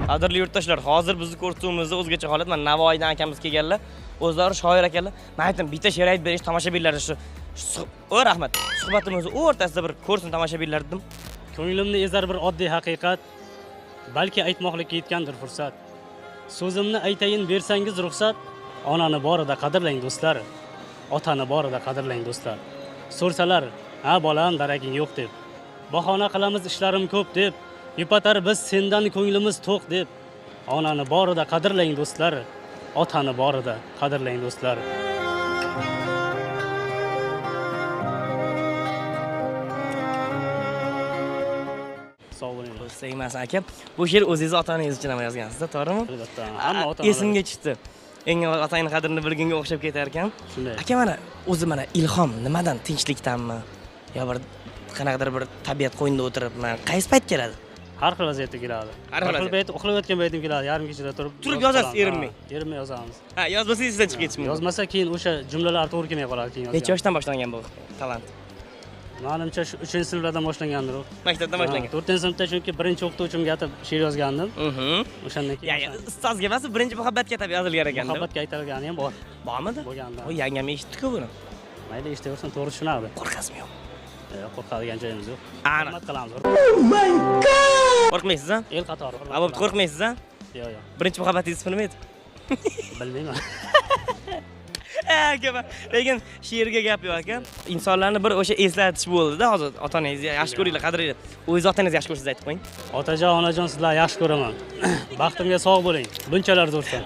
Qadrli yurtdoshlar, hozir bizni ko'rsatuvimizda o'zgacha holat. Mana Navoiydan akamiz kelganlar, o'zlari shoir ekanlar. Men aytdim, bitta she'r aytib berish tomoshabinlarga shu. O rahmat. Suhbatimizni o'rtasida bir ko'rsin tomoshabinlar dedim. Ko'nglimni ezar bir oddiy haqiqat, balki aytmoqlikka yetgandir fursat. So'zimni aytayin bersangiz ruxsat, onani borida qadrlang do'stlar, otani borida qadrlang do'stlar. So'rsalar, ha bolam daraging yo'q deb, bahona qilamiz ishlarim ko'p deb, yupatar biz sendan ko'nglimiz to'q deb. Onani borida qadrlang do'stlar, otani borida qadrlang do'stlar. Sog' bo'ling. Tegmasin aka. Bu she'r o'zingiz ota-onangiz uchun ham yozgansiz-da, to'g'rimi? Albatta. Hamma ota-ona. Esimga tushdi. Eng avval otangning qadrini bilgunga o'xshab ketar ekan. Shunday. Aka, mana o'zi mana ilhom nimadan, tinchlikdanmi yo bir qanaqadir bir tabiat qo'ynida o'tiribmi? Qaysi payt keladi? Har xil vaziyatda keladi. Har xil payt uxlayotgan paytim keladi, yarim kechada turib. Turib yozasiz, erinmay. Erinmay yozamiz. Ha, yozmasangiz sizdan chiqib ketishi mumkin. Yozmasa keyin o'sha jumlalar to'g'ri kelmay qoladi keyin. Necha yoshdan boshlangan bu talant? Menimcha shu 3-sinflardan boshlangandir u. Maktabdan boshlangan. 4-sinfda chunki birinchi o'qituvchimga atab she'r yozgandim. O'shandan keyin. Ya'ni ustozga emas, birinchi muhabbatga atab yozilgan ekan. Muhabbatga aytilgani ham bor. Bormidi? Bo'lganda. O yangam eshitdi-ku buni. Mayli, eshitaversin, to'g'ri tushunardi. Qo'rqasizmi yo'q? Yo'q, qo'rqadigan joyimiz yo'q. Aniq. Hurmat qilamiz. Oh my God! Qo'rqmaysiz-a? El qatori. Ha, bo'pti, qo'rqmaysiz-a? Yo'q, yo'q. Birinchi muhabbatingiz ismi nima edi? Bilmayman. Aka, lekin she'rga gap yo'q aka. Insonlarni bir o'sha eslatish bo'ldi-da hozir ota-onangizni yaxshi ko'ringlar, qadrlanglar. O'zingiz ota-onangizni yaxshi ko'rsangiz aytib qo'ying. Otajon, onajon, sizlarni yaxshi ko'raman. Baxtimga sog' bo'ling. Bunchalar zo'rsan.